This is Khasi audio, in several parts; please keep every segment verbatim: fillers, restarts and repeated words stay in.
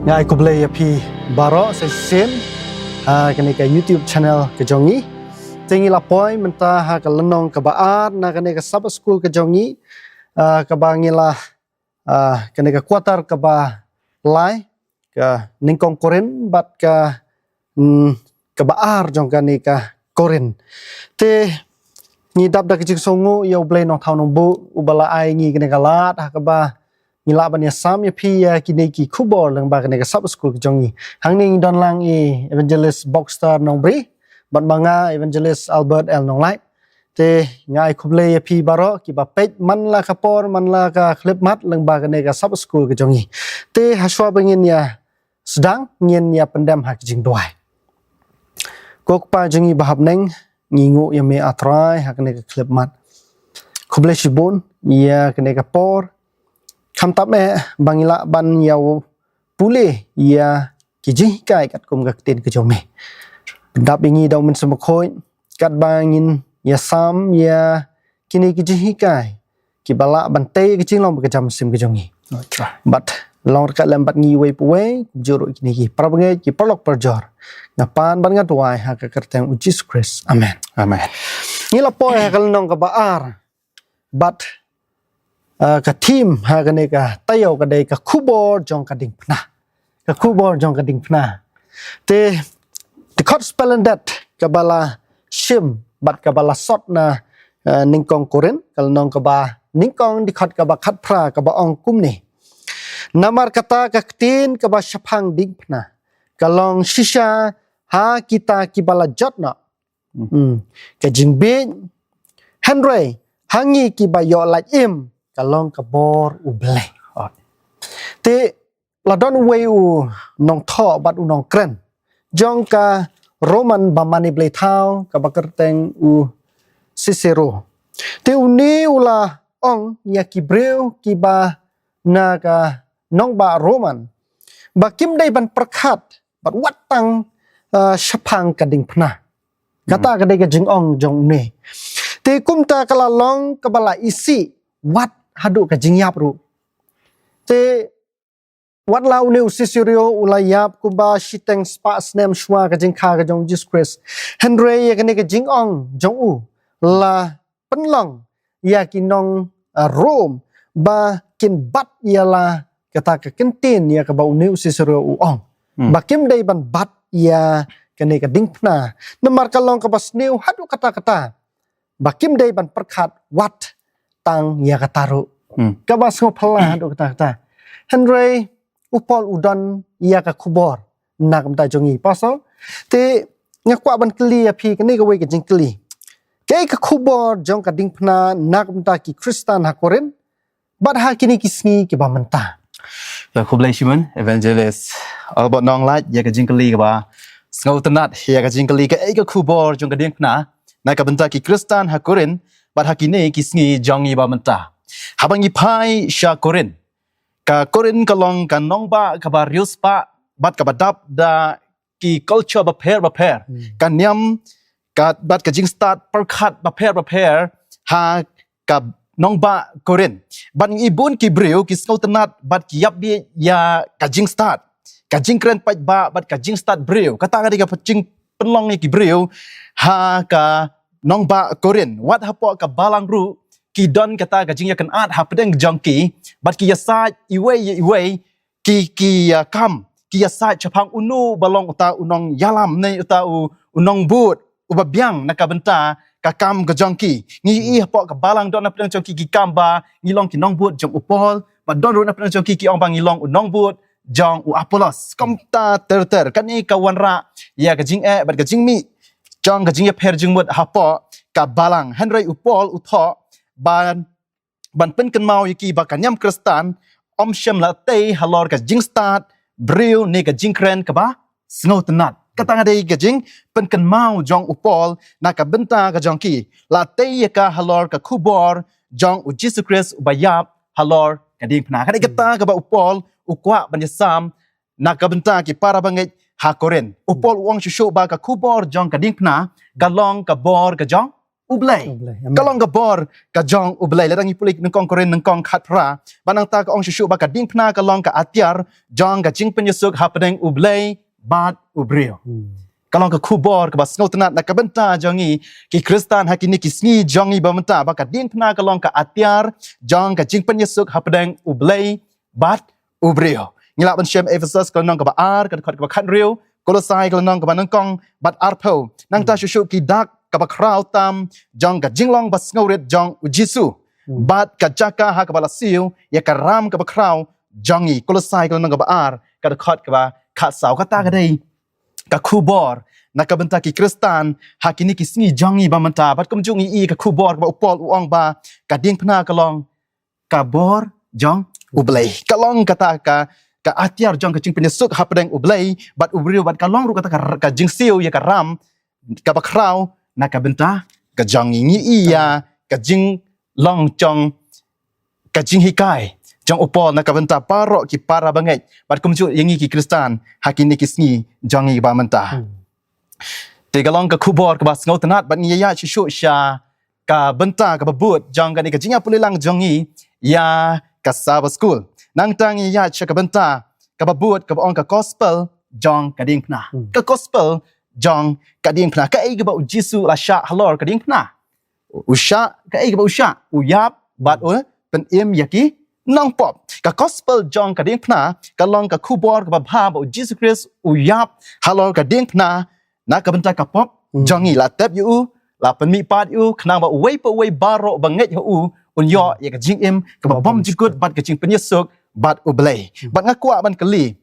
Nga ai khublei ïa phi baroh sa shisien ha kane ka YouTube channel ka jong ngi. Te ngi la poi mynta ha ka lynnong kaba ar na kane ka Sabbath School ka jong ngi, ah, kaba ngi la, ah, kane ka quarter kaba lai, ka nyngkong Korinth bad ka, mm, kaba ar jong kane ka Korinth. Te ngi dap da ka jingsngewnguh ïa U Blei Nongthaw Nongbuh uba la ai ngi kane ka lad ha kaba ngi lah ban ïasam ïa phi ïa kine ki khubor lyngba kane ka Sabbath School ka jong ngi. Hangne ngi don lang i Evangelist Boxster Nongbri bad ma nga Evangelist Albert L Nonglait. Te nga ai khublei ïa phi baroh kiba peit man la ka por man la ka khyllipmat lyngba kane ka Sabbath School ka jong ngi. Te hashwa ba ngin ïa sdang ngin ïa pyndem ha ka jingduwai. Ko Kpa jong ngi ba ha bneng, ngi nguh ïa me A Trai ha kane ka khyllipmat. Khublei shibun ïa kane ka por. Khamtam eh ba ngi lah ban ïa pule ïa ki jinghikai katkum ka ktien ka jong me. Pyndap ïa ngi da U Mynsiem Bakhuid katba ngin ïasam ïa kine ki jinghikai kiba lah ban tei ka jinglong bad ka jam mynsiem ka jong ngi. Bad long ryngkat lem bad ngi uwei pa uwei, kumjuh ruh kine ki parabangeit, ki paralok parajor. Nga pan bad nga duwai ha ka kyrteng U Jisu Khrist. Amen. Amen. Ngi la poi ha ka lynnong kaba ar bad, ah, ka theme ha kane ka taïew ka dei ka khubor jong ka diengphna. Ka khubor jong ka diengphna. Te dkhot spelling date kaba la shim bad kaba la sot na, ah, nyngkong Korinth, ka lynnong kaba nyngkong dkhot kaba khatphra kaba ong kumne. Namar kata ka ktien kaba shaphang diengphna ka long shisha ha kita kiba la jot noh. Hmm. Ka jingbieit, hynrei ha ngi kiba ïoh lait im ka long ka bor U Blei. Te la don uwei u nongthoh bad u nongkren jong ka Roman ba mane blei thaw kaba kyrteng u Cicero. Te une u la ong ïa ki briew kiba na ka nongbah Roman ba kim dei ban pyrkhat bad wat tang, ah, shaphang ka diengphna. Kata ka dei ka jingong jong une. Te kumta ka la long kaba la isih wat haduh ka jingïap ruh. Te wat la une u Cicero u la ïap kumba shiteng spah snem shuwa ka jingkha ka jong U Jisu Khrist, hynrei ïa kane ka jingong jong u la pynlong ïa ki nong, ah, Rom ba kin bat ïa la kata ka kyntien ïa kaba une u Cicero u ong. Hmm. Ba kim dei ban bat ïa kane ka diengphna. Namar ka long kaba sniew haduh katta katta. Ba kim dei ban pyrkhat wat tang ïa kata ruh. Hmm. Kaba sngewphylla haduh katta katta. Hynrei u Paul u don ïa ka khubor na ka bynta jong ngi, Pastor. Te nga kwah ban kylli ïa phi kane kawei ka jingkylli. Kaei ka khubor jong ka diengphna na ka bynta ki Khristan ha Korinth bad ha kine ki sngi kiba mynta? Ïa, khublei shibun Evangelist Albert Nonglait ïa ka jingkylli kaba sngewtynnat, ïa ka jingkylli kaei ka khubor jong ka diengphna na ka bynta ki Khristan ha Korinth bad ha kine ki sngi jong ngi ba mynta. Haba ngi phai sha Korinth, ka Korinth ka long ka nongbah kaba riewspah bad kaba dap da ki culture bapher bapher. Hmm. Ka niam, ka, bad ka jingstad pyrkhat bapher bapher ha ka nongbah Korinth. Bad ngi bun ki briew ki sngewtynnat bad ki ïapbieit ïa ka jingstad, ka jingkren paidbah bad ka jingstad briew. Kata ka dei ka jingpynlong ïa ki briew ha ka nongbah Korinth. Wat hapoh ka balang ruh ki don kata ka jingïakynad hapdeng jong ki bad ki ïasaid iwei ïa iwei ki, ki, ah, kam, ki ïasaid shaphang uno ba long uta u nongïalam ne uta u, u nongbud uba biang na ka bynta ka kam ka jong ki. Ngi i hapoh ka balang don hapdeng jong ki ki kam ba ngi long ki nongbud jong u Paul, ba don ruh hapdeng jong ki ki ong ba ngi long u nongbud jong u Apollos. Kumta ter ter, kane ka wanrah ïa ka jingeh bad ka jingmih jong ka jingïapher jingmut hapoh ka balang. Hynrei u Paul u thoh ban ban pynkynmaw ïa ki ba ka niam Khristan ym shym la tei halor ka jingstad briew ne ka jingkren kaba sngewtynnat. Kata ka dei ka jingpynkynmaw jong u Paul na ka bynta ka jong ki. La tei ïa ka halor ka khubor jong u Jisu Khrist uba ïap halor ka diengphna. Ka dei kata kaba u Paul u kwah ban ïasam na ka bynta ki para bangeit ha Korinth. U Paul u ong shuh shuh ba ka khubor jong ka diengphna ka long ka bor ka jong U Blei. U Blei. Amen. Ka long ka bor ka jong U Blei. Lada ngi pule nyngkong Korinth nyngkong khatphra, ba nangta ka ong shuh shuh ba ka diengphna ka long ka atiar jong ka jingpynïasuk hapdeng U Blei bad u briew. Hmm. Ka long ka khubor kaba sngewtynnat na ka bynta jong ngi ki Khristan ha kine ki sngi jong ngi ba mynta, ba ka diengphna ka long ka atiar jong ka jingpynïasuk hapdeng U Blei bad u briew. Ngi lah ban shem Ephesos ka lynnong kaba ar, ka dkhot kaba khathynriew, Kolosai ka lynnong kaba nyngkong bad arphew. Nangta shuh shuh ki dak kaba khraw tam jong ka jinglong ba sngewrit jong u Jisu. Hmm. Bad ka jaka ha kaba la siew ïa ka ram kaba khraw jong ngi, Kolosai ka lynnong kaba ar, ka dkhot kaba khatsaw. Kata ka dei ka khubor na ka bynta ki Khristan ha kine ki sngi jong ngi ba mynta. Bad kumjuh ngi i ka khubor kaba u Paul u ong ba ka diengphna ka long ka bor jong U Blei. Ka long kata ka, ka atiar jong ka jingpynïasuk hapdeng U Blei bad u briew, bad ka long ruh kata ka, ka jingsiew ïa ka ram kaba khraw na ka bynta ka jong ngi. Ngi i ïa ka jinglong jong, ka jinghikai jong u Paul na ka bynta baroh ki para bangeit bad kumjuh ïa ngi ki Khristan ha kine ki sngi jong ngi ba mynta. Hmm. Te ka long ka khubor kaba sngewtynnat bad ngi ïa shuh shuh sha ka bynta kaba bud jong kane ka jingïapule lang jong ngi ïa ka Sabbath School. Nangta ngi ïa sha ka bynta kaba bud kaba ong ka gospel jong ka diengphna. Hmm. Ka gospel jong ka diengphna. Kaei kaba u Jisu la shah halor ka diengphna? U shah, kaei kaba u shah? U ïap bad u pynim ïa ki nongpop. Ka gospel jong ka diengphna ka long ka khubor kaba bha ba u Jisu Khrist u ïap halor ka diengphna na ka bynta ka pop jong ngi. La tep ïa u, la pynmihpat ïa u, khnang ba uwei pa uwei baroh ba ngeit ha u un ïoh ïa ka jingim kaba bymjukut bad ka jingpynïasuk bad U Blei. Hmm. Bad nga kwah ban kylli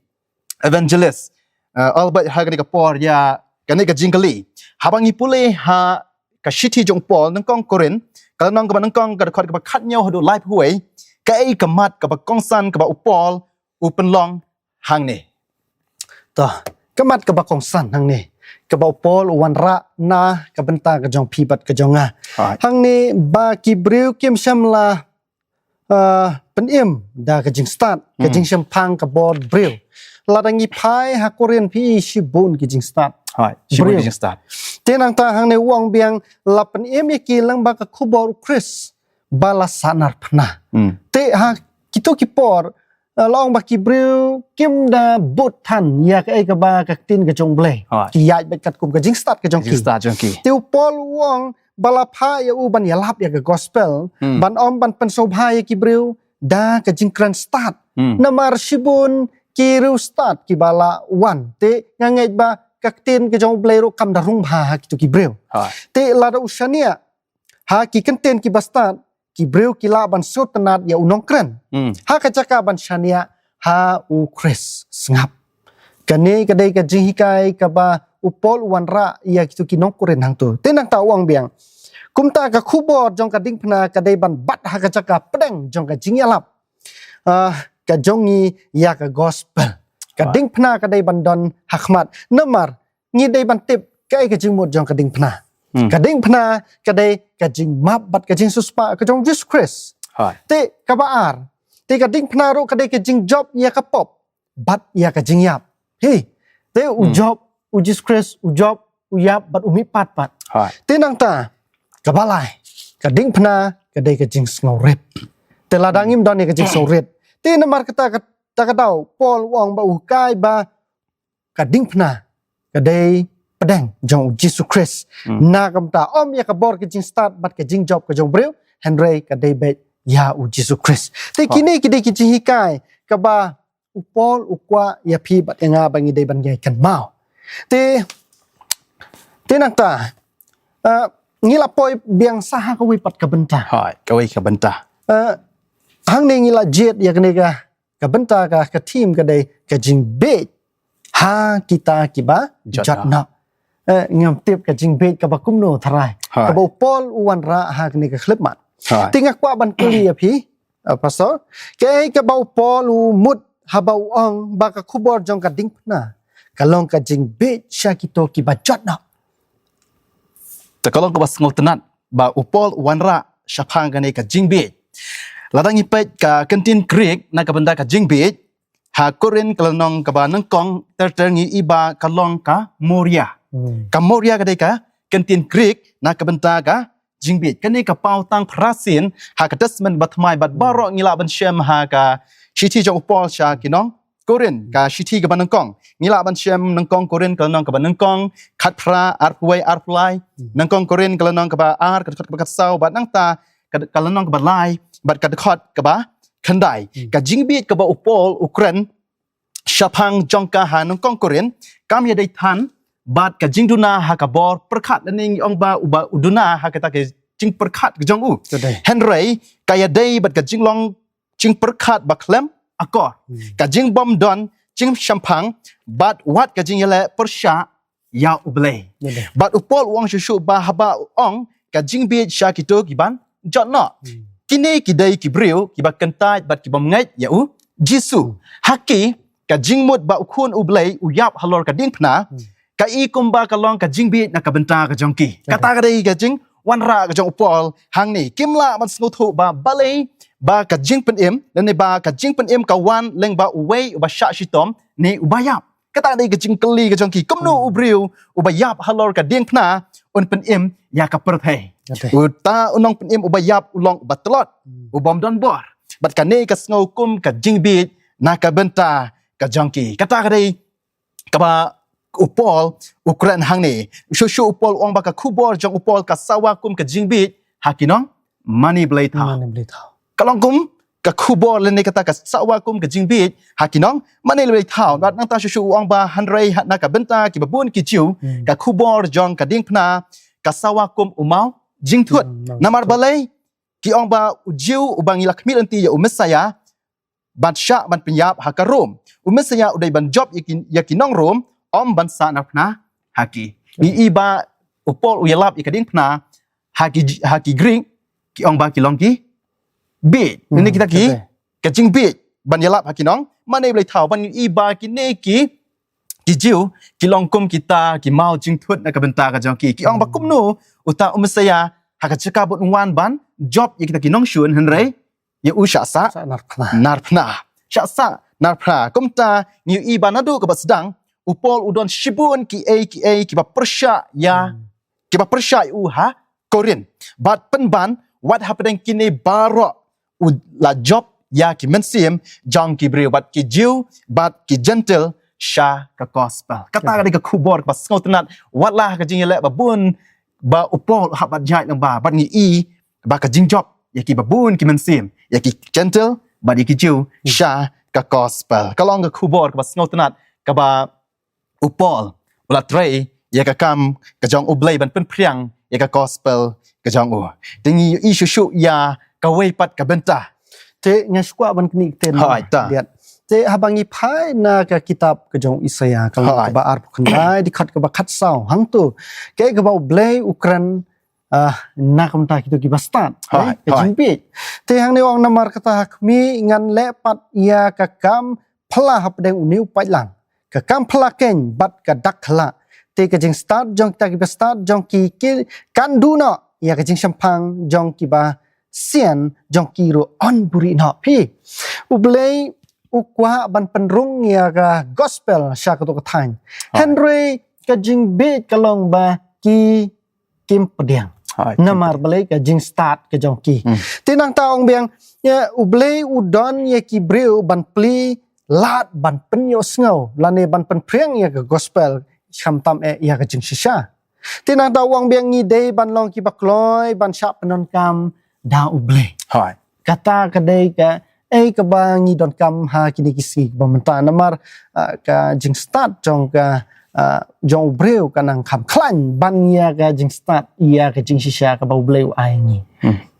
Evangelist, uh, Albert, ha kane ka por ïa kane ka jingkylli. Haba ngi pule ha ka shithi jong u Paul nyngkong Korinth, ka lynnong kaba nyngkong, ka dkhot kaba khathynñiew haduh laiphew wei, kaei ka mat kaba kongsan kaba u Paul u pynlong hangne? To, ka mat kaba kongsan hangne kaba u Paul u wanrah na ka bynta ka jong phi bad ka jong nga. Right. Hangne ba ki briew kim shym la, uh, pynim da ka jingstad, ka jingshemphang ka bor briew. Lada ngi phai ha Korinth phi i shibun ki jingstad. Hai, shibun ki jingstad. Te nangta hangne u ong biang la pynim ïa ki lyngba ka khubor u Khrist ba la sahnarphna. Hmm. Te ha kito ki por, uh, la ong ba ki briew kim da bud than ïa kaei kaba ka ktien ka jong U Blei. Hai. Ki ïaid beit katkum ka jingstad ka jong ki. Jingstad jong ki. Te u Paul u ong ba la phah ïa u ban ïalap ïa ka gospel, hmm, ban ym ban pynsngewbha ïa ki briew da ka jingkren stad. Hmm. Namar shibun ki riewstad kiba la wan. Te nga ngeit ba ka ktien ka jong U Blei ruh kam da rung bha ha kito ki briew. Hai. Te lada u shaniah ha ki kyntien kiba stad, ki briew ki lah ban sngewtynnat ïa u nongkren. Hmm. Ha ka jaka ban shaniah ha u Khrist, sngap. Kane ka dei ka jinghikai kaba u Paul u wanrah ïa kito ki nong Korinth hangto. Te nangta u ong biang, kumta ka khubor jong ka diengphna ka dei ban bat ha ka jaka pdeng jong ka jingïalap, ah, ka jong ngi ïa ka gospel. Ka diengphna ka dei ban don ha khmat. Namar ngi dei ban tip kaei ka jingmut jong ka diengphna. Hmm. Ka diengphna ka dei ka jingmap bad ka jingsiewspah ka jong Jisu Khrist. Hai. Te kaba ar, te ka diengphna ruh ka dei ka jingjop ïa ka pop bad ïa ka jingïap. Hi. Te u, hmm, jop, u Jisu Khrist u jop, u ïap bad u mihpat pat. Hai. Te nangta kaba lai, ka diengphna ka dei ka jingsngewrit. Te lada, hmm, ngim don ïa ka jingsngewrit, te namar kata ka, ta ka daw Paul u ong ba u hikai ba ka diengphna ka dei pdeng jong u Jisu Khrist. Hmm. Na ka bynta ym ïa ka bor ka jingstad bad ka jingjop ka jong briew, hynrei ka dei beit ïa u Jisu Khrist. Te, ha, kine ki dei ki jinghikai kaba u Paul u kwah ïa phi bad ïa nga ba ngi dei ban ïai kynmaw. Te, te nangta, uh, ngi la poi biang sa ha kawei pat ka bynta. Hai, kawei ka bynta. Uh, hangne ngi la jied ïa kane ka ka bynta ka, ka theme ka dei ka jingbieit ha kita kiba jot, jot noh. Noh. Eh, ngam tip ka jingbieit kaba kumno tharai. Hai. Kaba u Paul u wanrah ha kane ka khyllipmat. Hai. Te nga kwah ban kylli ïa phi, eh, Pastor. Kaei kaba u Paul u mut haba u ong ba ka khubor jong ka diengphna ka long ka jingbieit sha kito kiba jot noh? Te ka long kaba sngewtynnat ba u Paul u wanrah shaphang kane ka jingbieit. Lada ngi peit ka kyntien Greek na ka bynta ka jingbieit, ha Korinth ka lynnong kaba nyngkong ter ter ngi i ba ka long ka moria. Hmm. Ka moria ka dei ka kyntien Greek na ka bynta ka jingbieit. Kane ka paw tang phra sien ha ka Testament Bathymmai, bad baroh ngi lah ban shem ha ka shithi jong u Paul sha ki nong Korinth, ka shithi kaba nyngkong. Ngi lah ban shem Nyngkong Korinth ka lynnong kaba nyngkong, khatphra, arphew wei, arphew lai. Nyngkong Korinth ka lynnong kaba ar, ka dkhot kaba khatsaw, bad nangta ka, ka lynnong kaba lai, bad ka dkhot kaba khyndai. Ka jingbieit kaba u Paul u kren shaphang jong ka ha Nyngkong Korinth kam ïadei than bad ka jingduna ha ka bor pyrkhat, lane ngi ong ba uba u duna ha kata ka jingpyrkhat ka jong u. Hynrei ka ïadei bad ka jinglong jingpyrkhat ba khlem akor, ka jingbym don jingshemphang, bad wat ka jingïaleh pyrshah ïa U Blei. Bad u Paul u ong shuh shuh ba haba u ong ka jingbieit sha kito kiban jot noh, kine ki dei ki briew kiba kyntait bad kibym ngeit ïa u Jisu. Ha ki, ka jingmut ba u Khun U Blei u ïap halor ka diengphna, ka i kumba ka long ka jingbieit na ka bynta ka jong ki. Kata ka dei ka jingwanrah ka jong u Paul hangne. Kim lah ban sngewthuh ba balei ba ka jingpynim, lane ba ka jingpynim ka wan lyngba uwei uba shah shitom ne uba ïap. Kata ka dei ka jingkylli ka jong ki, kumno u briew uba ïap halor ka diengphna un pynim ïa ka pyrthei. Uta u nongpynim uba ïap u long uba tlot, ubym don bor. Bad kane ka sngew kum ka jingbieit na ka bynta ka jong ki. Kata ka dei kaba u Paul u kren hangne. Shuh shuh u Paul u ong ba ka khubor jong u Paul ka sawa kum ka jingbieit ha ki nong mane blei thaw. Ka long kum ka khubor, lane kata ka sawa kum ka jingbieit ha ki nong mane blei thaw. Bad nangta shuh shuh u ong ba hynrei ha, na ka bynta kiba bun ki Jiw, ka khubor jong ka diengphna ka sawa kum u maw jingthut. Namar balei? Ki ong ba u Jiw uba ngi la khmih lynti ïa u Messiah, ban shah ban pynïap ha ka Rom. U Messiah u dei ban jop ïa ki, ïa ki nong Rom, ym ban sah narphna ha ki. Ngi i ba u Paul u ïalap ïa ka diengphna ha ki, ha ki Greek, ki ong ba ki long ki bieit. Ngi kita ki, ka jingbieit ban ïalap ha ki nong mane blei thaw, ban ngi i ba kine ki, ki Jiw ki long kum kita ki maw jingthut na ka bynta ka jong ki. Ki ong ba kumno uta u Messiah ha ka jaka ba un wan ban jop ïa kita ki nongshun, hynrei ïa u shah sah narphna. Shah sah narphna. Kumta ngi i ba naduh kaba sdang u Paul u don shibun kiei kiei kiba pyrshah ïa, kiba pyrshah ïa u ha Korinth. Bad pynban wat hapdeng kine baroh u la jop ïa ki mynsiem jong ki briew, bad ki Jiw bad ki Jentil sha ka gospel. Kata ka dei ka khubor kaba sngewtynnat, wat la ka jingïaleh ba bun ba u Paul u hap ban jait lang ba, bad ngi i ba ka jingjop ïa kiba bun ki mynsiem, ïa ki Jentil bad ïa ki Jiw sha ka gospel. Ka long ka khubor kaba sngewtynnat kaba u Paul u la trei ïa ka kam ka jong U Blei ban pynphriang ïa ka gospel ka jong u. Te ngi i shuh shuh ïa kawei pat ka bynta. Te nga shu kwah ban knieh ktien. Te haba ngi phai na ka kitab ka jong Isaiah ka lynnong kaba arphew khyndai, dkhot kaba khatsaw, hangto kaei kaba U Blei u kren, ah, na ka bynta kito kiba stad, eh, ka jingbieit. Te hangne u ong, namar kata ha khmih ngan leh pat ïa ka kam phylla hapdeng une u paidlang, ka kam phylla keiñ bad ka dak khyllah. Te ka jingstad jong kita kiba stad jong ki, ki kan duh noh ïa ka jingshemphang jong kiba sian jong ki ruh yn buhrieh noh. Phi, U Blei u kwah ban pynrung ïa ka gospel sha kato ka thaiñ. Hynrei ka jingbieit ka long ba ki kim pdiang. Namar balei? Ka jingstad ka jong ki. Te nangta ong biang, ïa, U Blei u don ïa ki briew ban plie lad ban pynïohsngew lane ban pynphriang ïa ka gospel, khamtam eh ïa ka jingshisha. Te nangta u ong biang ngi dei ban long kiba kloi ban shah pyndonkam da U Blei. Kata ka dei kaei kaba ngi donkam ha kine ki sngi kiba mynta, namar, ah, ka jingstad jong ka, ah, jong u briew ka nang kham khlaiñ ban ïa ka jingstad ïa ka jingshisha kaba U Blei u ai ngi.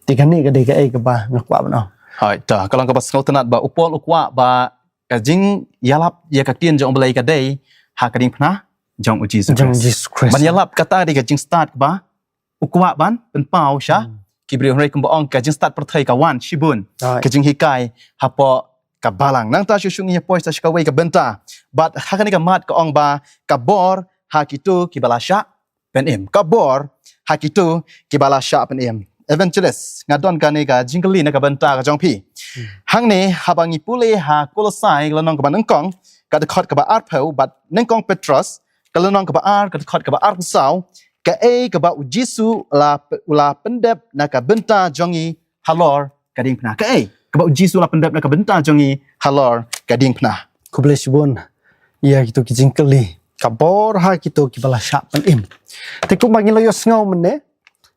Te kane ka dei kaei kaba nga kwah ban ong. Hooid, ta ka long kaba sngewtynnat ba u Paul u kwah ba ka jingïalap ïa ka ktien jong U Blei ka dei ha ka diengphna jong u Jisu Khrist. Ban ïalap kata dei ka jingstad kaba u kwah ban pynpaw sha ki briew, hynrei kumba ong ka jingstad pyrthei ka wan shibun ka jinghikai hapoh ka balang. Nangta shuh shuh ngi ïa poi sa sha kawei ka bynta. Bad ha kane ka mat ka ong ba ka bor ha kito kiba la shah pynim. Ka bor ha kito kiba la shah pynim. Evangelist, nga don kane ka jingkylli na ka bynta ka jong phi. Hangne haba ngi pule ha Kolosai ka lynnong kaba nyngkong, ka dkhot kaba arphew, bad Nyngkong Petros ka lynnong kaba ar, ka dkhot kaba arphew saw, kaei kaba u Jisu la, u la pyndep na ka bynta jong ngi halor ka diengphna? Kaei kaba u Jisu la pyndep na ka bynta jong ngi halor ka diengphna? Khublei shibun ïa kito ki jingkylli. Ka bor ha kito kiba la shah pynim. Te kumba ngi la ïohsngew mynne,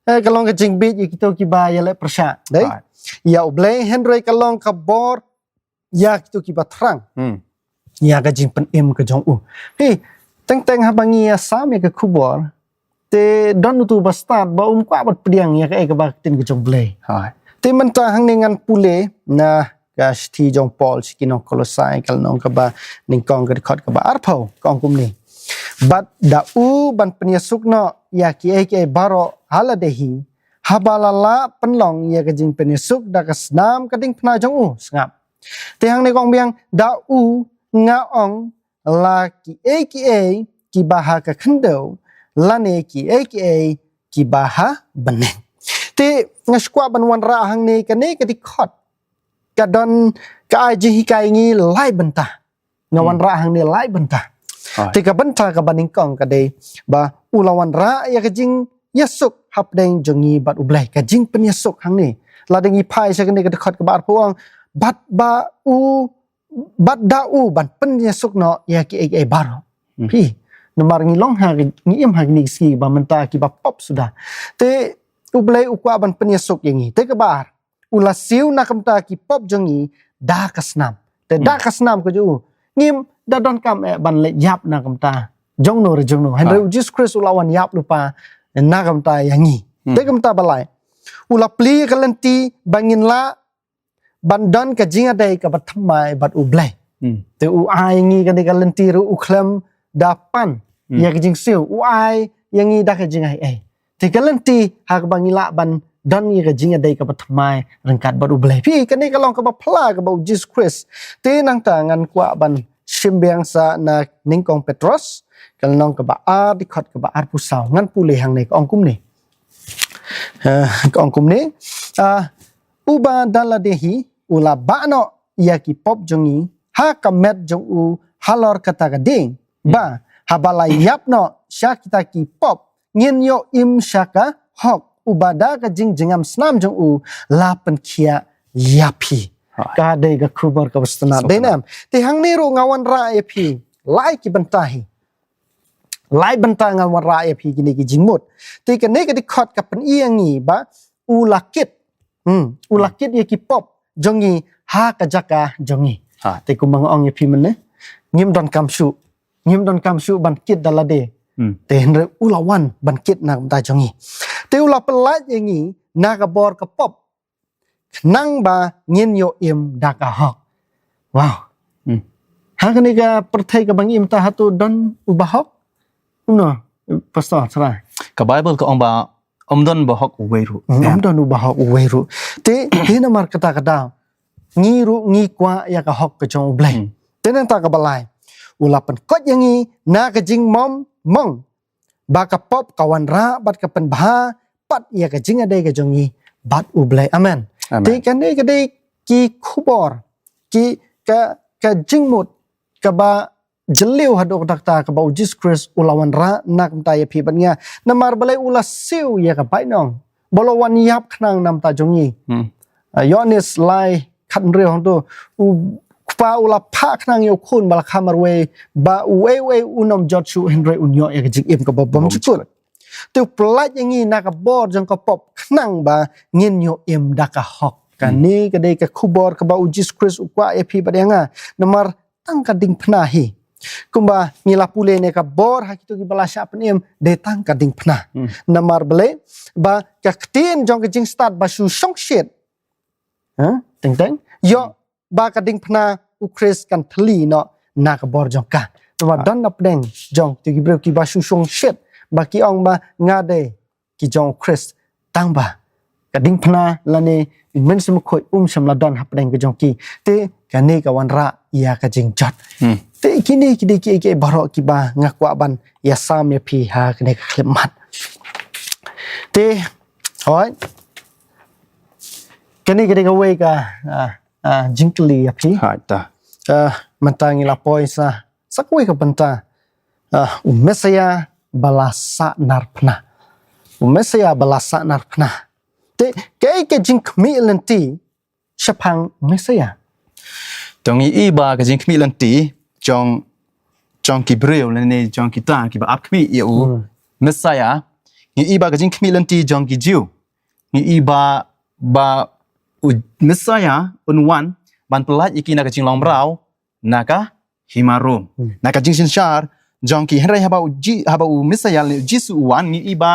eh, ka long ka jingbieit ïa kito kiba ïaleh pyrshah. Dei? Right. Ïa U Blei, hynrei ka long ka bor ïa kito kiba thrang. Hmm. Ïa ka jingpynim ka jong u. Hi, teng teng haba ngi ïa sam ïa ka khubor, te don utu ba stad ba um kwah ban pdiang ïa kaei kaba ka ktien ka jong U Blei. Hai. Te mynta hangne ngan pule na ka shithi jong Paul sha ki nong Kolosai, ka lynnong kaba nyngkong, ka dkhot kaba arphew, ka ong kumne: Bad da u ban pynïasuk noh ïa kiei kiei baroh ha lade hi, haba la lah pynlong ïa ka jingpynïasuk da ka snam ka diengphna jong u. Sngap. Te hangne ka ong biang: Da u, nga ong, la kiei kiei kiba ha ka khyndew, lane kiei kiei kiba ha bneng. Te nga sngewkwah ban wanrah hangne, kane ka dkhot ka don, ka ai jinghikai ngi lai bynta. Nga Hmm. wanrah hangne lai bynta. Hai. Te ka bynta kaba nyngkong ka dei ba u la wanrah ïa ka jingïasuk hapdeng jong ngi bad U Blei, ka jingpynïasuk hangne. Lada ngi phai sha kane ka dkhot kaba arphew, ong: Bad ba u, bad da u ban pynïasuk noh ïa kiei kiei baroh. Hmm. Phi, namar ngi long ha, ngi im ha kine ki sngi ba mynta kiba pop suda. Te U Blei u kwah ban pynïasuk ïa ngi. Te kaba ar, u la siew na ka bynta ki pop jong ngi da ka snam. Te da Hmm. ka snam ka jong u, ngim da donkam eh ban leit ïap na ka bynta jongno re jongno. Hynrei Ah. u Jisu Khrist u la wan ïap lypa na ka bynta ïa ngi. Hmm. Te ka bynta ba lai, u la plie ka lynti ba ngin lah ban don ka jingïadei kaba thymmai bad U Blei. Hmm. Te u ai ngi kane ka lynti ruh, u khlem da pan Hmm. ïa ka jingsiew, u ai ïa ngi da ka jingaiei. Te ka lynti ha kaba ngi lah ban don ïa ka jingïadei kaba thymmai ryngkat bad U Blei. Phi, kane ka long kaba phylla kaba u Jisu Khrist. Te nangta ngan kwah ban shim biang sa na nyngkong Petros, ka lynnong kaba ar, dkhot kaba arphew saw. Ngan pule hangne, ka ong kumne. Eh, ka ong kumne: Ah, uba da lade hi u la bah noh ïa ki pop jong ngi ha ka met jong u halor kata ka dieng, ba haba la ïap noh sha kita ki pop, ngin ïoh im sha ka hok, uba da ka jingjngem snam jong u la pynkhiah ïa phi. Right. Ka dei ka khubor kaba sngewtynnat. Dei ne em? Te hangne ruh nga wanrah ïa phi lai ki bynta hi. Lai bynta nga wanrah ïa phi kine ki jingmut. Te kane ka dkhot ka pyni ïa ngi ba u la kit. Hmm, u la kit ïa ki pop jong ngi ha ka jaka jong ngi. Ha. Te kumba nga ong ïa phi mynne, ngim donkam shuh, ngim donkam shuh ban kit da lade. Hmm. Te hynrei u la wan ban kit na ka bynta jong ngi. Te u la pyllait ïa ngi na ka bor ka pop, khnang ba ngin ïoh im da ka hok. Wow. Hmm. Ha kane ka pyrthei kaba ngi im mynta, hato don u bahok? Kumno, Pastor, sara? Ka Baibl ka ong ba ym don bahok uwei ruh. Hmm, ym don u bahok uwei ruh. Te, te namar kata ka daw, ngi ruh ngi kwah ïa ka hok ka jong U Blei. Hmm. Te nangta kaba lai, u la pynkhiah ïa ngi na ka jingmom mong, ba ka pop ka wanrah bad ka pynbha pat ïa ka jingïadei ka jong ngi bad U Blei. Amen. Amen. Te kane ka dei ki khubor, ki, ka, ka jingmut kaba jylliew haduh katta katta, kaba u Jisu Khrist u la wanrah na ka bynta ïa phi bad nga. Namar balei? U la siew ïa ka bainong ba u la wan ïap khnang na ka bynta jong ngi. Hmm. Ah, Ïoannis lai khathynriew hangto, u Kpa u la phah khnang ïa u Khun ba la kha marwei, ba uei uei un ym jot shuh hynrei un ïoh ïa ka jingim kaba bymjukut. Bymjukut. Te u pyllait ïa ngi na ka bor jong ka pop khnang ba ngin ïoh im da ka hok. Hmm. Kane ka dei ka khubor kaba u Jisu Khrist u kwah ïa phi bad ïa nga. Namar tang ka diengphna hi. Kumba ngi la pule ne, ka bor ha kito kiba la shah pynim dei tang ka diengphna. Hmm. Namar balei? Ba ka ktien jong ka jingstad ba shu shongshit, ha? Teng teng. Ïoh ba ka diengphna u Khrist kan thylli noh na ka bor jong ka. Namar don na pdeng jong kito ki briew kiba shu shongshit, ba ki ong ba nga dei ki jong u Khrist, tang ba ka diengphna lane u Mynsiem Bakhuid um shym la don hapdeng ka jong ki. Te kane ka wanrah ïa ka jingjot. Hmm. Te kine ki dei ki, ki baroh kiba nga kwah ban ïasam ïa phi ha kane ka khyllipmat. Te, hooid, kane ka dei kawei ka, ah, ah, jingkylli ïa phi. Hooid, ta. Ah, mynta ngi la poi sa, sa kawei ka bynta. Ah, u Messaïah ba la sahnarphna. U Messiah ba la sahnarphna. Te kaei ka jingkhmih lynti shaphang u Messiah? To ngi i ba ka jingkhmih lynti jong jong ki briew lane jong kita kiba ap khmih ïa u Messiah. Ngi i ba ka jingkhmih lynti jong ki Jiw. Ngi i ba ba u Messiah un wan ban pyllait ïa ki na ka jinglong mraw na ka hima Rom. Na ka jingsynshar jong ki, hynrei haba u Ji haba u Messiah lane u Jisu u wan, ngi i ba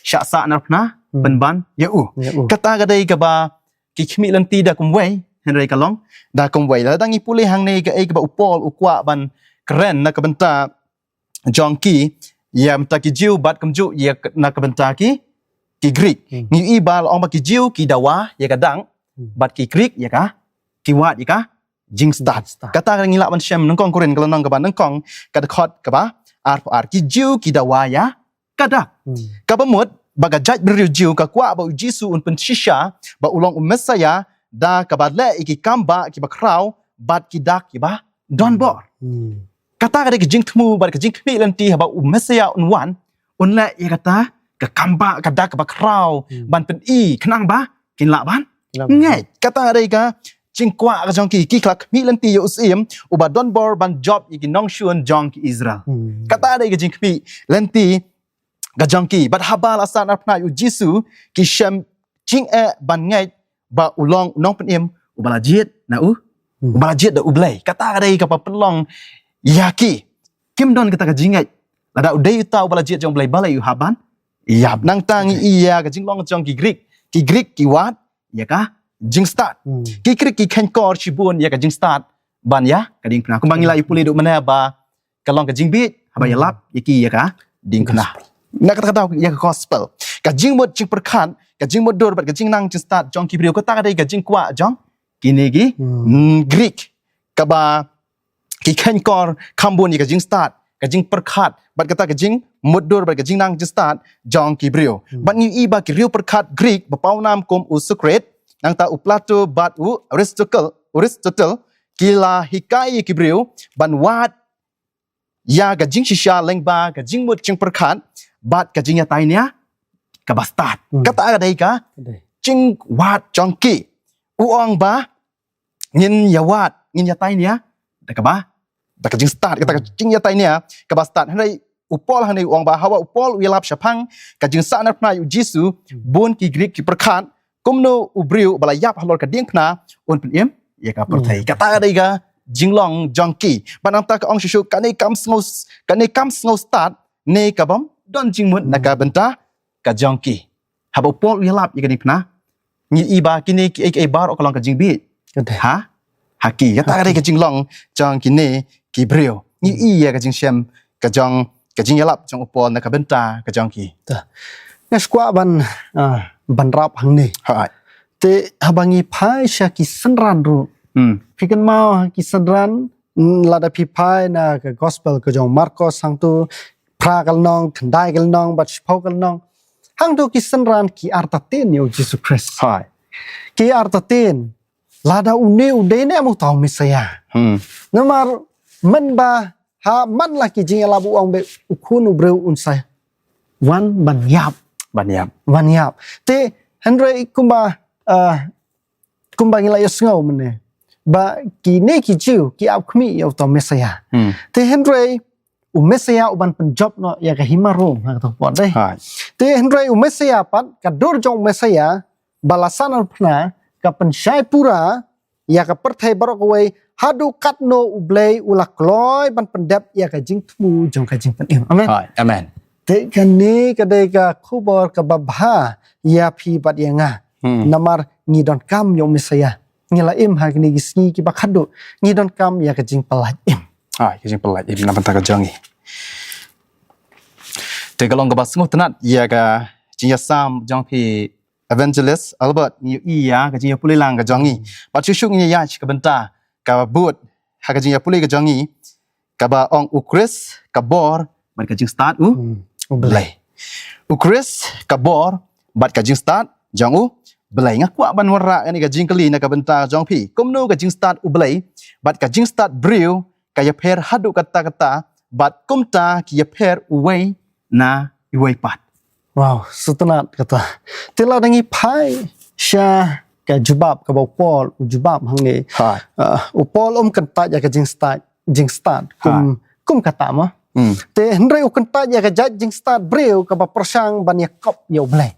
shah sahnarphna pynban ïa u. Ïa u. Kata ka dei kaba ki khmih lynti da kumwei, hynrei ka long da kumwei. Lada ngi pule hangne kaei kaba u Paul u kwah ban kren na ka bynta jong ki, ïa mynta ki Jiw bad kumjuh ïa k- na ka bynta ki ki Greek. Ngi i ba la ong ba ki Jiw ki dawa ïa ka dak, bad ki Greek ïa ka, ki wad ïa ka jingstad. Jingstad. Kata ka ngi lah ban shem nyngkong Korinth ka lynnong kaba nyngkong ka dkhot kaba arphew ar, ki Jiw ki dawa ïa ka dak. Kaba mut ba ka jaitbynriew Jiw ka kwah ba u Jisu un pynshisha ba u long u Messiah da kaba leh ïa ki kambah kiba khraw bad ki dak kiba donbor. Kata ka dei ka jingthmu bad ka jingkhmih lynti haba u Messiah un wan, un leh ïa kata ka kambah ka dak kaba khraw ban pyni khnang ba kin lah ban ngeit. Kata ka dei ka jingkwah ka jong ki, ki la khmih lynti ïa u Syiem uba donbor ban jop ïa ki nongshun jong ki Israel. Kata ka dei ka jingkhmih lynti ka jong ki. Bad haba la sahnarphna ïa u Jisu, ki shem jingeh ban ngeit ba u long u nongpynim uba la jied na u, uba la jied da u Blei. Kata ka dei kaba pynlong ïa ki, kim don kata ka jingngeit lada u dei uta uba la jied jong u Blei, balei u hap ban ïap. Nangta ngi i ïa ka jinglong jong ki Greek. Ki Greek ki wad ïa ka jingstad. Ki Greek ki kheiñkor shibun ïa ka jingstad ban ïa ka diengphna. Kumba ngi la ïa pule duh mynne ba ka long ka jingbieit haba ïalap ïa ki ïa ka diengphna. Na kata ka daw ïa ka gospel, ka jingmut jingpyrkhat, ka jingmutdur bad ka jingnang jingstad jong ki briew, kata ka dei ka jingkwah jong kine ki Greek, kaba ki kheiñkor kham bun ïa ka jingstad, ka jingpyrkhat bad kata ka jingmutdur bad ka jingnang jingstad jong ki briew. Bad ngi i ba ki riewpyrkhat Greek ba pawnam kum u Socrates, nangta u Plato bad u Aristotle, Aristotle, ki la hikai ïa ki briew ban wad ïa ka jingshisha lyngba ka jingmut jingpyrkhat bad ka jingïatai nia kaba stad. Kata ka dei ka jingwad jong ki. U ong ba ngin ïawad, ngin ïatai nia da kaba, da ka jingstad, kata ka jingïatai nia kaba stad. Hynrei u Paul hangne u ong ba haba u Paul u ïalap shaphang ka jingsahnarphna ïa u Jisu, bun ki Greek ki pyrkhat kumno u briew ba la ïap halor ka diengphna un pynim ïa ka pyrthei. Kata ka dei ka jinglong jong ki. Bad nangta ka ong shuh shuh kane kam sngew, kane kam sngew stad ne ka bym don jingmut na ka bynta ka jong ki. Haba u Paul u ïalap ïa ka diengphna, ngi i ba kine kiei kiei baroh ka long ka jingbieit. Ha? Ha ki. Kata ka dei ka jinglong jong kine ki briew. Ngi i ïa ka jingshem ka jong, ka jingïalap jong u Paul na ka bynta ka jong ki. Nga sngewkwah ban, ah, ban rap hangne. Te haba ngi phai sha ki synran ruh, phi kynmaw ha ki synran, lada phi phai na ka gospel ka jong u Markos hangto, phra ka lynnong, khyndai ka lynnong bad shiphew ka lynnong, hangto ki synran ki artatien ïa u Jisu Khrist. Ki artatien lada une u dei ne em uta u Messiah. Namar mynba ha man la ki jingïalap u ong ba u Khun u briew un sa wan ban ïap. Ban ïap. Ban ïap. Te hynrei kumba, ah, kumba ngi la ïohsngew mynne ba kine ki Jiw ki ap khmih ïa uta u Messiah. Te hynrei u Messiah u ban pynjop noh ïa ka hima Rom ha kato ka por dei. Te hynrei u Messiah pat, ka dur jong u Messiah ba la sahnarphna ka pynshai pura ïa ka pyrthei baroh kawei haduh katno u Blei u la kloi ban pyndep ïa ka jingthmu jong ka jingpynim. Amen. Te kane ka dei ka khubor kaba bha ïa phi bad ïa nga. Namar ngi donkam ïa u Messiah. Ngi la im ha kine ki sngi kiba khatduh. Ngi donkam ïa ka jingpyllait im. Ka jingpyllait im na bynta ka jong ngi. Te ka long kaba sngewtynnat ïa ka jingïasam jong phi Evangelist Albert, ngi ïohi ïa ka jingïapule lang ka jong ngi. Bad shuh shuh ngi ïa ka bynta kaba bud ha ka jingïapule ka jong ngi, kaba ong u Khrist ka bor bad ka jingstad u Blei. U Khrist ka bor bad ka jingstad jong u Blei. Nga kwah ban wanrah kane ka jingkylli na ka bynta jong phi. Kumno ka jingstad u Blei bad ka jingstad briew ka ïapher haduh katta katta bad kumta ki ïapher uwei na uwei pat? Wow, sngewtynnat kata. Te lada ngi phai sha ka jubab kaba u Paul u jubab hangne. Hai. Ah, u Paul um kyntait ïa ka jingstad, jingstad kum kum kata ma. Hmm. Te hynrei u kyntait ïa ka jait jingstad briew kaba pyrshang ban ïakop ïa u Blei.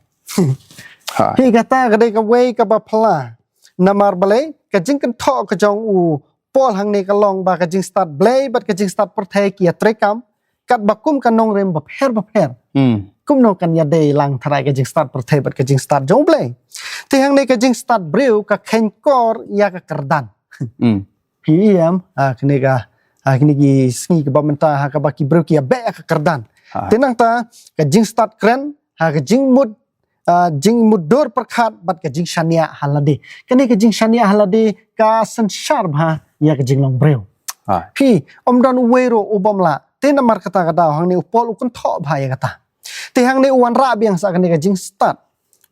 Hai. Hi kata ka dei kawei kaba phylla. Namar balei ka jingkynthoh ka jong u Paul hangne ka long ba ka jingstad Blei bad ka jingstad pyrthei ki ïatreikam katba kum ka nongrim bapher bapher. Hmm. Kumno kan ïadei lang tharai ka jingstad pyrthei bad ka jingstad jong u Blei. Te hangne ka jingstad briew ka kheiñkor ïa ka kyrdan. Hmm. Phi ïam, ha kane ka, ha kane ki sngi kaba mynta ha kaba ki briew ki ïabeh ïa ka kyrdan. Ha. Te nangta ka jingstad kren, ha ka jingmut, ah, jingmutdur pyrkhat bad ka jingshaniah ha lade. Kane ka jingshaniah ha lade ka synshar bha ïa ka jinglong briew. Ha. Phi, ym don uwei ruh u bym lah. Te namar kata ka daw hangne u Paul u kynthoh bha ïa kata. Te hangne u wanrah biang sa kane ka jingstad,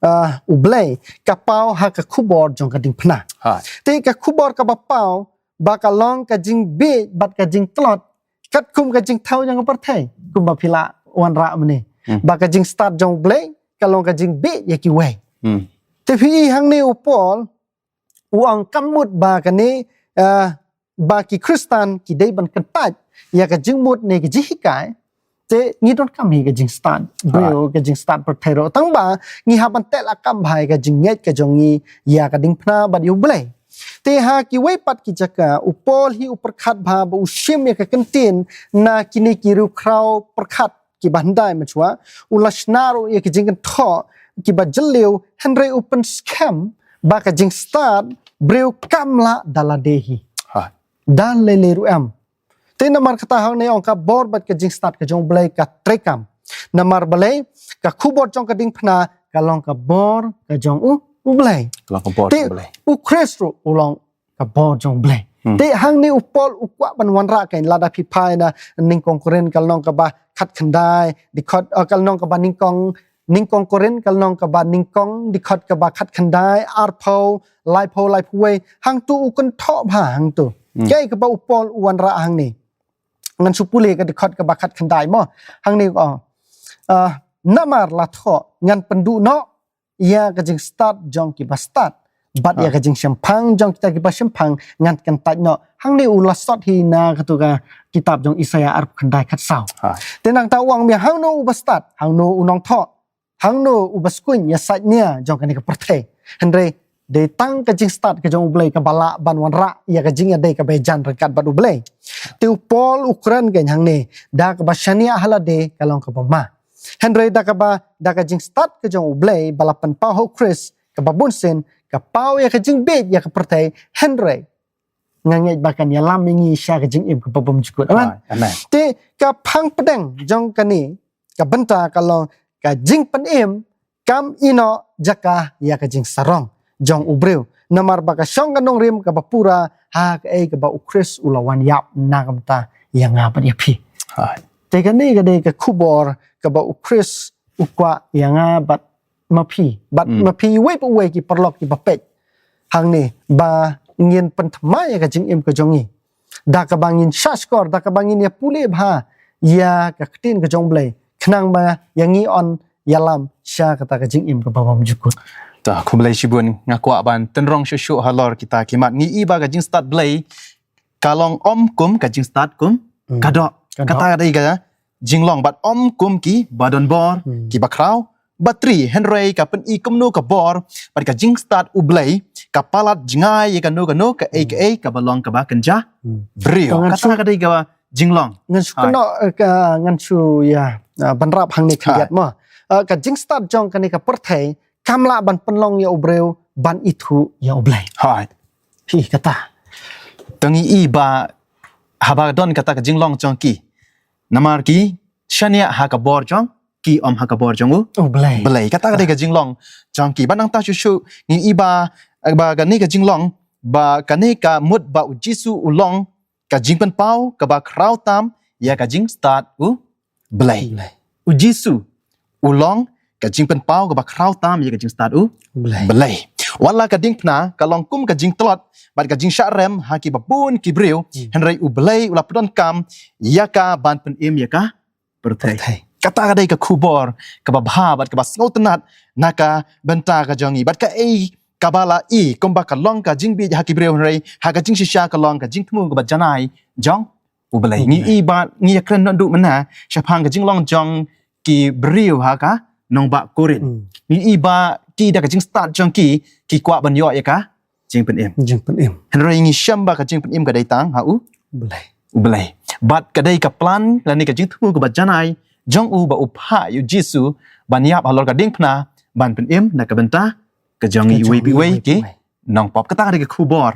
ah, u Blei ka paw ha ka khubor jong ka diengphna. Ha. Te ka khubor kaba paw ba ka long ka jingbieit bad ka jingtlot katkum ka jingthaw jong ka pyrthei. Kumba phi la wanrah mynne. Hmm. Ba ka jingstad jong u Blei ka long ka jingbieit ïa kiwei. Hmm. Te phi i hangne u Paul u ong kam mut ba kane, ah, ba ki Khristan ki dei ban kyntait ïa ka jingmut ne ka jinghikai. Te ngi donkam hi ka jingstad briew, ka jingstad pyrthei ruh, tang ba ngi hap ban teh lakam bha ïa ka jingngeit ka jong ngi ïa ka diengphna bad ïa u Blei. Te ha kiwei pat ki jaka u Paul hi u pyrkhat bha ba u shim ïa ka kyntien na kine ki riewkhraw pyrkhat kiba hyndai mynshwa, u la shna ruh ïa ki jingkynthoh kiba jylliew, hynrei u pynskhem ba ka jingstad briew kam lah da lade hi. Ha. Da lei lei ruh em. Te namar kata hangne ong ka bor bad ka jingstad ka jong u Blei ka treikam. Namar balei ka khubor jong ka diengphna ka long ka bor ka jong u, u Blei. Ka long ka bor Te jong u Blei. U Khrist ruh u long ka bor jong u Blei. Hmm. Te hangne u Paul u kwah ban wanrah kein lada phi phai na nyngkong Korinth ka lynnong kaba khatkhyndai, dkhot, eh, ka lynnong kaba nyngkong, nyngkong Korinth ka lynnong kaba nyngkong, dkhot kaba khatkhyndai, arphew, laiphew, laiphew wei, hangtu u kynthoh bha hangtu. Hmm. Kaei kaba u Paul u wanrah hangne. Ngan shu pule ka dkhot kaba khatkhyndai mo. Hangne u ong, ah, namar la thoh ngan pynduh noh ïa ka jingstad jong kiba stad bad ïa Ah. ka jingshemphang jong kita kiba shemphang ngan kyntait noh. Hangne u la sot hi na katu ka kitab jong Isaiah arphew khyndai khatsaw. Ha. Te nangta u ong biang hangno uba stad, hangno u nongthoh, hangno uba skuiñ ïa sait nia jong kane ka pyrthei. Hynrei dei tang ka jingstad ka jong u Blei kaba lah ban wanrah ïa ka jingïadei kaba jan ryngkat bad u Blei. Te u Paul u kren kein hangne da kaba shaniah ha lade ka long kaba ma. Hynrei da kaba, da ka jingstad ka jong u Blei ba la pynpaw ha u Khrist kaba bunsien ka paw ïa ka jingbieit ïa ka pyrthei, hynrei nga ngeit ba kan ïalam ïa ngi sha ka jingim kaba bymjukut. Amen. Amen. Te ka phang pdeng jong kane ka bynta ka long ka jingpynim kam ïehnoh jaka ïa ka jingsarong jong u briew. Namar ba ka shong ka nongrim kaba pura ha kaei kaba u Khrist u la wan ïap na ka bynta ïa nga bad ïa phi. Ha. Te kane ka dei ka khubor kaba u Khrist u kwah ïa nga bad ma phi. Bad Hmm. ma phi iwei pa iwei ki paralok kiba peit hangne ba ngin pynthymmai ïa ka jingim ka jong ngi. Da kaba ngin shahshkor, da kaba ngin ïa pule bha ïa ka ktien ka jong u Blei. Khnang ba ïa ngi yn ïalam sha kata ka jingim kaba bymjukut. Ta, khublei shibun, nga kwah ban tynrong shuh shuh halor kita ki mat. Ngi i ba ka jingstad Blei ka long ym kum ka jingstad kum Hmm. ka doh. Ka doh. Kata ka dei ka jinglong bad ym kum kiba don bor, Hmm. kiba khraw, ba tri, hynrei ka pyni kumno ka bor bad ka jingstad u Blei ka palat jngai ïa kano kano kaei kaei kaba long kaba kynja Hmm. briew. Tang ngan Kata shu- ka dei ka jinglong. Ngan shu Hai. kynnoh, eh, ka, ngan shu ïa, ah, ban rap hangne khyndiat mo. Eh, ka jingstad jong kane ka pyrthei kam lah ban pynlong ïa u briew ban ithuh ïa u Blei. Hai. Hi kata. Tang i ba haba don kata ka jinglong jong ki. Namar ki shaniah ha ka bor jong ki, ym ha ka bor jong u U Blei. Blei. Kata ka dei ka jinglong jong ki. Ba nangta shuh shuh ngi i ba, ba kane ka jinglong, ba kane ka mut ba u Jisu u long ka jingpynpaw kaba khraw tam ïa ka jingstad u Blei. Blei. U Jisu u long ka jingpynpaw kaba khraw tam ïa ka jingstad u Blei. Blei. Wat la ka diengphna ka long kum ka jingtlot bad ka jingshah rem ha kiba bun ki briew, Hmm. hynrei u Blei u la pyndonkam ïa ka ban pynim ïa ka pyrthei. Pyrthei. Kata ka dei ka khubor kaba bha bad kaba sngewtynnat na ka bynta ka jong ngi. Bad kaei kaba la i kumba ka long ka jingbieit ha ki briew, hynrei ha ka jingshisha ka long ka jingthmu kaba janai jong U Blei. Ngi i ba ngi ïakren naduh mynne shaphang ka jinglong jong ki briew ha ka nongbah Korinth. Ngi i ba ki da ka jingstad jong ki, ki kwah ban ïoh ïa ka jingpynim. Jingpynim. Hynrei ngi shem ba ka jingpynim ka dei tang ha U Blei. U Blei. Bad ka dei ka plan lane ka jingthmu kaba janai jong U ba u phah ïa U Jisu ban ïap halor ka diengphna ban pynim na ka bynta ka jong ngi, iwei pa iwei ki nongpop. Kata ka dei ka khubor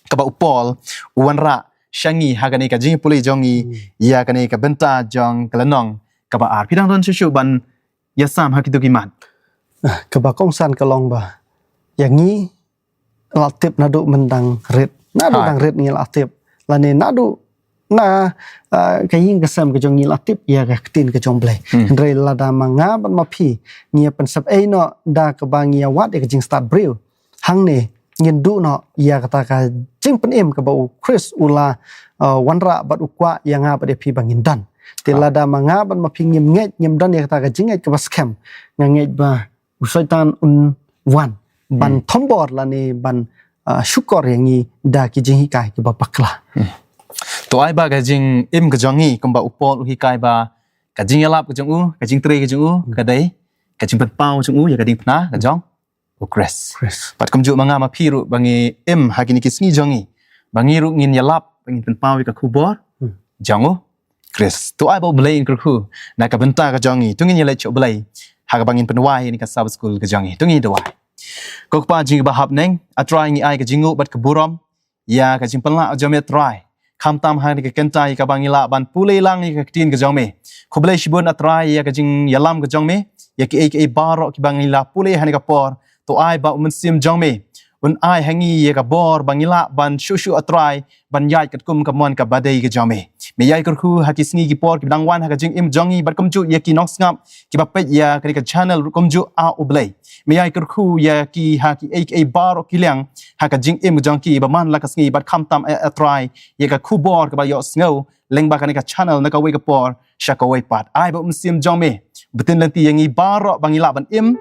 kaba u Paul u wanrah sha ngi ha kane ka jingpule jong ngi ïa kane ka bynta jong ka lynnong kaba ar. Phi dang don shuh shuh ban ïasam ha kito ki mat? Ah, kaba kongsan ka long ba ïa ngi la tip naduh myndang rit. Naduh dang rit ngi la tip. Lane naduh na, ah, ka ïing ka sem ka jong ngi la tip ïa ka ktien ka jong U Blei. Hynrei lada ma nga bad ma phi ngi ïa pynsep ei noh da kaba ngi ïa wad ïa ka jingstad briew, hangne ngin duh noh ïa kata ka jingpynim kaba U Khrist u la, ah, wanrah bad u kwah ïa nga bad ïa phi ba ngin don. Te lada ma nga bad ma phi ngim ngeit, ngim don ïa kata ka jingngeit kaba skhem, nga ngeit ba u Soitan un wan ban thombor lane ban, ah, shukor ïa ngi da ki jinghikai kiba bakla. To ai ba ka jingim ka jong ngi kumba u Paul u hikai ba ka jingïalap ka jong u, ka jingtrei ka jong u ka dei ka jingpynpaw jong u ïa ka diengphna ka jong U Khrist. Bad kumjuh ma nga ma phi ruh ba ngi im ha kine ki sngi jong ngi, ba ngi ruh ngin ïalap, ba ngin pynpaw ïa ka khubor jong U Khrist. To ai ba U Blei un kyrkhu na ka bynta ka jong ngi. To ngin ïaleit sha U Blei ha kaba ngin pynwai ïa kane ka Sabbath School ka jong ngi. To ngin duwai. Ko Kpa jong ngi ba ha bneng, A Trai, ngi ai ka jingnguh bad ka burom ïa ka jingpynlah jong me, A Trai, khamtam ha kane ka kynta ïa kaba ngi lah ban pule lang ïa ka ktien ka jong me. Khublei shibun, A Trai, ïa ka jingïalam ka jong me ïa kiei kiei baroh kiba ngi la pule ha kane ka por. To ai ba U Mynsiem jong me un ai ha ngi ïa ka bor ba ngi lah ban shuh shuh, A Trai, ban ïaid katkum ka mon kaba dei ka jong me. Me ïai kyrkhu ha ki sngi ki por kiba dang wan ha ka jingim jong ngi bad kumjuh ïa ki nongsngap kiba peit ïa kane ka channel ruh kumjuh, A U Blei. Me ïai kyrkhu ïa ki ha kiei kiei baroh ki liang ha ka jingim jong ki ba man la ka sngi bad khamtam, A Trai, ïa ka khubor kaba ïohsngew lyngba kane ka channel na kawei ka por sha kawei pat. Ai ba U Mynsiem jong me btin lynti ïa ngi baroh ba ngi lah ban im,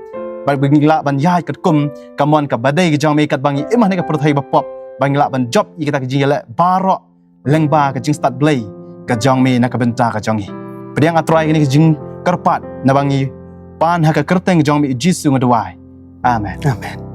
ba ngi lah ban ïaid katkum ka mon kaba dei ka jong me, katba ngi im ha kane ka pyrthei ba pop, ba ngi lah ban jop ïa kita ki jingïaleh baroh lyngba ka jingstad Blei ka jong me na ka bynta ka jong ngi. Pdiang, A Trai, kane ka jingkyrpad naba ngi pan ha ka kyrteng jong me, U Jisu, nga duwai. Amen. Amen.